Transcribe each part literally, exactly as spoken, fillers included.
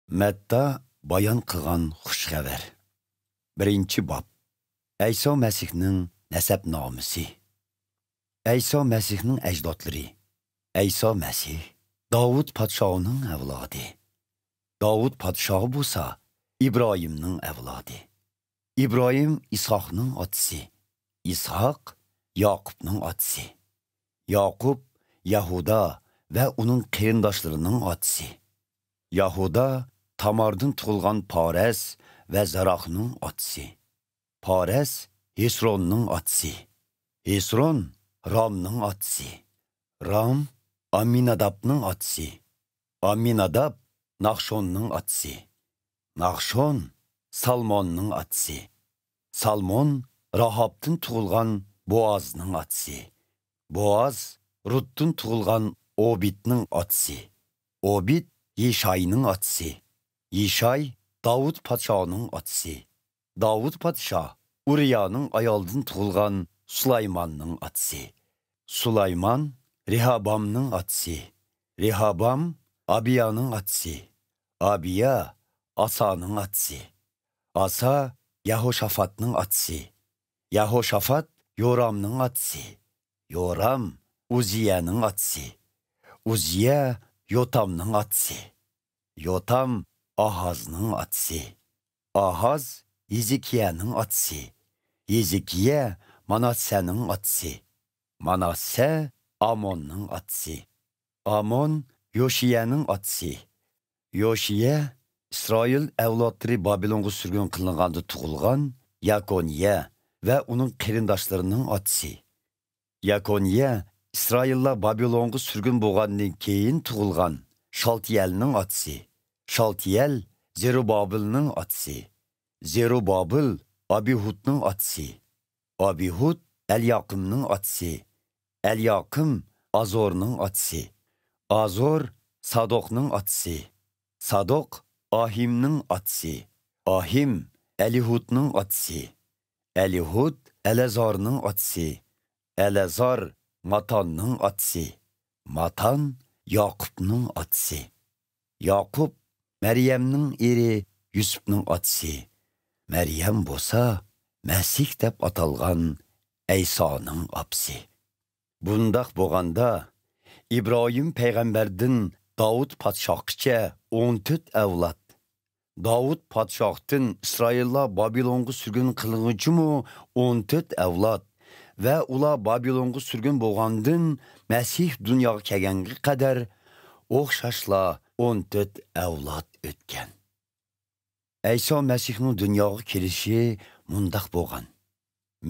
مەتتا بايان قىلغان خۇش خەۋەر. بىرىنچى باب. ئەيسا مەسىھنىڭ نەسەبنامىسى. ئەيسا مەسىھنىڭ ئەجدادلىرى. ئەيسا مەسىھ داۋۇت پادىشاھىنىڭ ئەۋلادى. داۋۇت پادىشاھى بولسا ئىبراھىمنىڭ ئەۋلادى. ئىبراھىم ئىسھاقنىڭ ئاتىسى. ئىسھاق ياقۇپنىڭ ئاتىسى. ياقۇپ يەھۇدا ۋە ئۇنىڭ قېرىنداشلىرىنىڭ ئاتىسى. يەھۇدا تاماردىن تۇغۇلغان پارەس ۋە زاراخنىڭ ئاتىسى. پارەس ھېسروننىڭ ئاتىسى. ھېسرون رامنىڭ ئاتىسى. رام ئامىنادابنىڭ ئاتىسى. ئامىناداب ناخشوننىڭ ئاتىسى. ناخشون سالموننىڭ ئاتىسى. سالمون راھابتىن تۇغۇلغان بوئازنىڭ ئاتىسى. بوئاز رۇتتىن تۇغۇلغان ئوبىدنىڭ ئاتىسى. ئوبىد يىشاينىڭ ئاتىسى. يىشاي داۋۇت پادىشاھنىڭ ئاتىسى. داۋۇت پادىشاھ ئۇرىيانىڭ ئايالىدىن تۇغۇلغان سۇلايماننىڭ ئاتىسى. سۇلايمان رېھابامنىڭ ئاتىسى. رېھابام ئابىيانىڭ ئاتىسى. ئابىيا ئاسانىڭ ئاتىسى. ئاسا يەھوشافاتنىڭ ئاتىسى. يەھوشافات يورامنىڭ ئاتىسى. يورام ئۇزىيەنىڭ ئاتىسى. ئۇزىيە يوتامنىڭ ئاتىسى. يوتام ئاھازنىڭ ئاتىسى. ئاھاز ھېزىكىيەنىڭ ئاتىسى. ھېزىكىيە ماناسسەنىڭ ئاتىسى. ماناسسە ئاموننىڭ ئاتىسى. ئامون يوشىيەنىڭ ئاتىسى. يوشىيە ئىسرائىل ئەۋلادلىرى بابىلونغا سۈرگۈن قىلىنغاندا تۇغۇلغان ياكونىيە ۋە ئۇنىڭ قېرىنداشلىرىنىڭ ئاتىسى. ياكونىيە ئىسرائىللار بابىلونغا سۈرگۈن بولغاندىن كېيىن تۇغۇلغان شالتىيەلنىڭ ئاتىسى. شالتىيەل زېرۇبابىلنىڭ ئاتىسى. زېرۇبابىل ئابىھۇدنىڭ ئاتىسى. ئابىھۇد ئەلياقىمنىڭ ئاتىسى. ئەلياقىم ئازورنىڭ ئاتىسى. ئازور سادوقنىڭ ئاتىسى. سادوق ئاھىمنىڭ ئاتىسى. ئاھىم ئەليىھۇدنىڭ ئاتىسى. ئەليىھۇد ئەلەزارنىڭ ئاتىسى. ئەلەزار ماتاننىڭ ئاتىسى. ماتان ياقۇپنىڭ ئاتىسى. ياقۇپ مەريەمنىڭ ئېرى يۈسۈپنىڭ ئاتىسى. مەريەم بولسا مەسىھ دەپ ئاتالغان ئەيسانىڭ ئاپىسى. بۇنداق بولغاندا، ئىبراھىم پەيغەمبەردىن داۋۇت پادىشاھقىچە ئون تۆت ئەۋلاد، داۋۇت پادىشاھتىن ئىسرائىللار بابىلونغا سۈرگۈن قىلىنغۇچىمۇ ئون تۆت ئەۋلاد ۋە ئۇلار بابىلونغا سۈرگۈن بولغاندىن مەسىھ دۇنياغا كەلگەنگە قەدەر ئوخشاشلا ئون تۆت ئەۋلاد ئۆتكەن. ئەيسا مەسىھنىڭ دۇنياغا كېلىشى مۇنداق بولغان.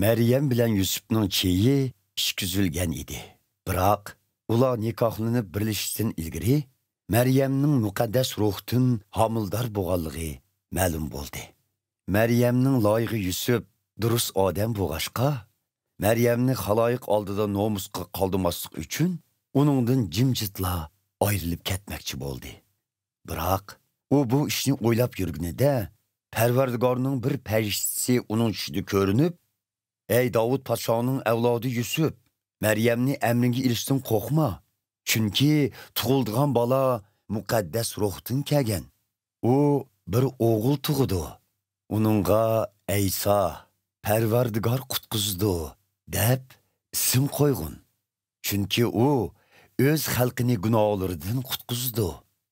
مەريەم بىلەن يۈسۈپنىڭ چېيى ئىچكۈزۈلگەن ئىدى. بىراق، ئۇلار نىكاھلىنىپ بىرلىشىشتىن ئىلگىرى، مەريەمنىڭ مۇقەددەس روھتىن ھامىلىدار بولغانلىقى مەلۇم بولدى. مەريەمنىڭ لايىقى يۈسۈپ دۇرۇس ئادەم بولغاچقا، مەريەمنى خالايىق ئالدىدا نومۇسقا قالدۇرماسلىق ئۈچۈن، ئۇنىڭدىن جىمجىتلا ئايرىلىپ كەتمەكچى بولدى. بىراق، ئۇ بۇ ئىشنى ئويلاپ يۈرگىنىدە، پەرۋەردىگارنىڭ بىر پەرىشتىسى ئۇنىڭ چۈشىدە كۆرۈنۈپ، «ئەي داۋۇت پادىشاھنىڭ ئەۋلادى يۈسۈپ، مەريەمنى ئەمرىڭگە ئېلىشتىن قورقما، چۈنكى تۇغۇلىدىغان بالا مۇقەددەس روھتىن كەلگەن. ئۇ بىر ئوغۇل تۇغىدۇ. ئۇنىڭغا ئەيسا، پەرۋەردىگار قۇتقۇزىدۇ، دەپ ئىسىم قويغىن. چۈنكى ئۇ ئۆز خەلقىنى گۇناھلىرىدىن قۇتقۇزىدۇ»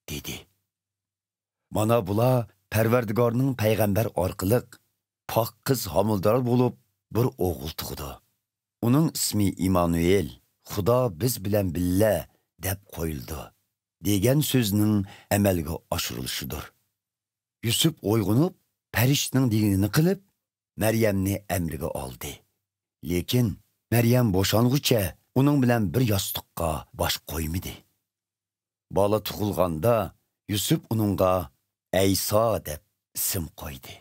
دېدى. مانا بۇلار پەرۋەردىگارنىڭ پەيغەمبەر ئارقىلىق پاك قىز ھامىلىدار بولۇپ، بىر ئوغۇل تۇغىدۇ. ئۇنىڭ ئىسمى ئىمانۇئېل، خۇدا بىز بىلەن بىللە، دەپ قويۇلىدۇ، دېگەن سۆزنىڭ ئەمەلگە ئاشۇرۇلۇشىدۇر. يۈسۈپ ئويغىنىپ، پەرىشتىنىڭ دېگىنىنى قىلىپ، مەريەمنى ئەمرىگە ئالدى. لېكىن مەريەم بوشانغۇچە ئۇنىڭ بىلەن بىر ياستۇققا باش قويمىدى. بالا تۇغۇلغاندا، يۈسۈپ ئۇنىڭغا ئەيسا دەپ ئىسىم قويدى.